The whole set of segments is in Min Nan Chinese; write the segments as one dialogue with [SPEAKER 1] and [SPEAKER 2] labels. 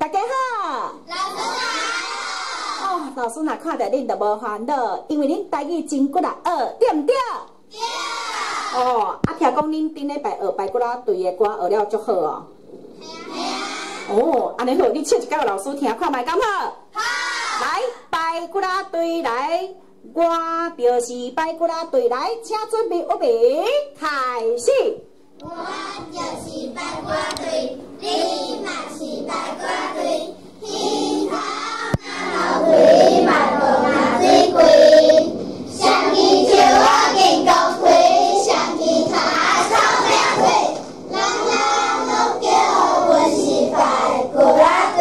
[SPEAKER 1] 大家好。
[SPEAKER 2] 老師好。
[SPEAKER 1] 哦，老師若看著恁就無煩惱，因為恁台語真骨力學，對毋對？
[SPEAKER 2] 對。
[SPEAKER 1] 哦，啊，聽講恁頂禮拜學排骨仔隊的歌學了足好哦。
[SPEAKER 2] 係啊。
[SPEAKER 1] 哦，按呢好，你唱一锵予老師聽看覓敢好？
[SPEAKER 2] 好。
[SPEAKER 1] 來，排骨仔隊來，我就是排骨仔隊來，請準備，預備，開始。
[SPEAKER 2] 我就是排骨仔隊，你嘛是排骨仔隊，耳孔若流唾，腹肚若水開，雙支手仔金剛腿，雙支跤草莓腿，人人攏叫阮是排骨仔隊。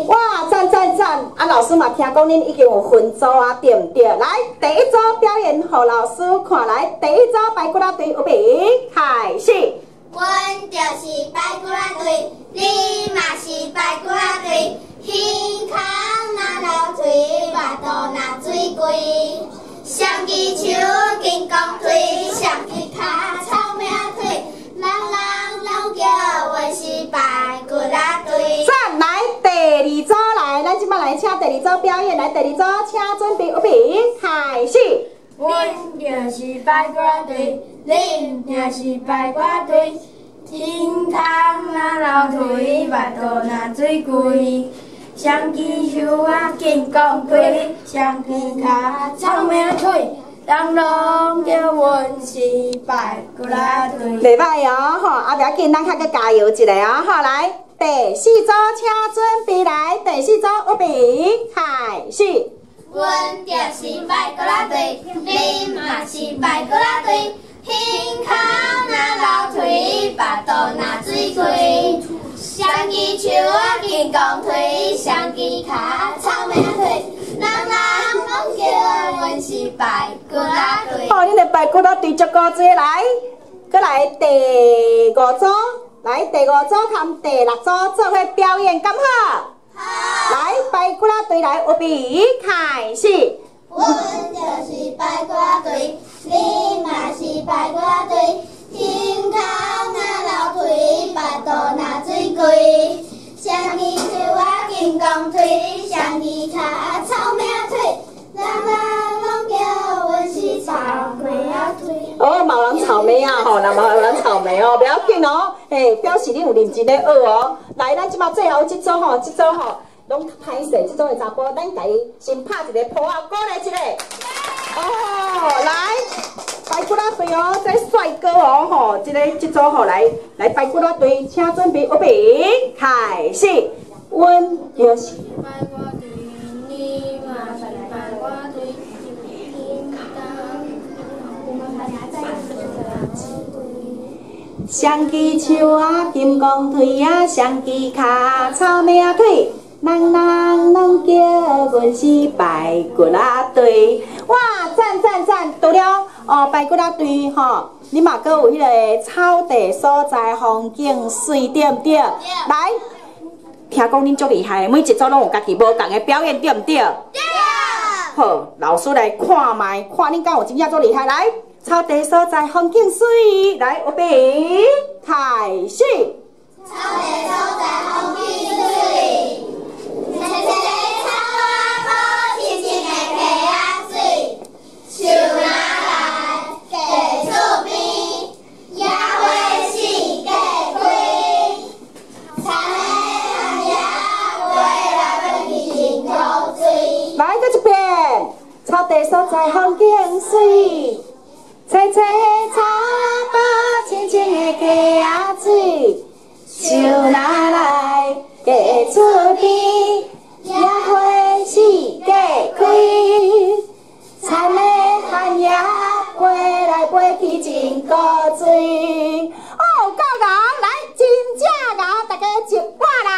[SPEAKER 1] 哇，讚讚讚！啊，老師嘛聽講恁已經有分組啊，對毋對？來，第一組表演予老師看來，第一組排骨仔隊，預備，開始。
[SPEAKER 2] 阮就是排骨仔隊，你嘛是排骨仔隊，耳孔若流唾，腹肚若水開，雙支手金剛腿，雙支跤草莓腿，人人攏叫阮是排骨仔隊。
[SPEAKER 1] 讚！來，第二組來，咱這擺來請第二組表演，來，第二組請準備，預備，開始。
[SPEAKER 3] 阮就是排骨仔隊，恁也是排骨仔隊，耳孔若流唾，腹肚若水開，雙支手仔金剛腿，雙支跤草莓腿，人攏叫阮是排骨仔隊。
[SPEAKER 1] 袂䆀哦，吼，啊，袂要緊，咱較閣加油一下哦，吼，來，第四組請準備來，第四組預備，開始。
[SPEAKER 2] 阮就是排骨仔隊，你嘛是排骨仔隊，耳孔若流唾，腹肚若水開，雙支手仔金剛腿，雙支跤草莓腿，人人攏叫阮是排骨仔隊。
[SPEAKER 1] 哦，恁的排骨仔隊足古錐，來，閣來第五組，來第五組含第六組做伙表演，敢好？
[SPEAKER 2] 好。
[SPEAKER 1] 來，排骨仔隊來，預備，開始。
[SPEAKER 2] 阮就是排骨仔隊，你嘛是排骨仔隊，耳孔若流唾，腹肚若水開，雙支手仔金剛腿，雙支跤草莓腿，人人攏叫阮是草莓仔腿。
[SPEAKER 1] 哦，嘛有人草莓啊，吼，嘛有人草莓哦，袂要緊哦，嘿，表示恁有認真咧學哦。來，咱這擺最後這組吼，這組吼，攏較歹勢，這組的查埔，咱共伊先拍一個噗仔，鼓勵一下。哦，來，排骨仔隊哦，這帥哥哦，吼，這個這組吼，來來排骨仔隊，請準備，預備，開始。阮就是
[SPEAKER 3] 排骨仔隊，你嘛是排骨仔隊，
[SPEAKER 1] 雙支手仔金剛腿啊，雙支跤草莓仔腿，人人攏叫阮是排骨仔隊。哇，讚讚讚！除了哦排骨仔隊吼，你嘛閣有彼個草地所在風景媠，對毋對？來，聽講恁足厲害，每一組攏有家己無仝的表演，對毋對？
[SPEAKER 2] 對。
[SPEAKER 1] 好，老師來看覓，看恁敢有真正足厲害。來，草地所在風景媠，來，預備，開始。
[SPEAKER 2] 草地所在風景媠，青青的草仔埔，青青的溪仔水，樹若來地厝邊，野花四界開，田的番葉飛來飛去真古錐。
[SPEAKER 1] 來，閣一遍，草地所在風景媠，青青的草仔埔，青青的溪仔水，樹若來地厝邊，野花四界開，田的番葉飛來飛去真古錐。哦，夠𠢕，來，真正𠢕，大家一碗來。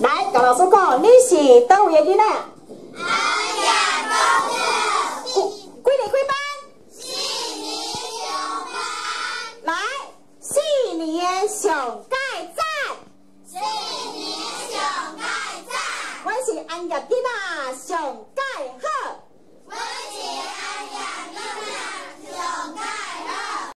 [SPEAKER 1] 來，共老師講，你是佗位的囡仔？
[SPEAKER 2] 哎呀，公
[SPEAKER 1] 幾年幾班？
[SPEAKER 2] 四年上班。
[SPEAKER 1] 來，四年的上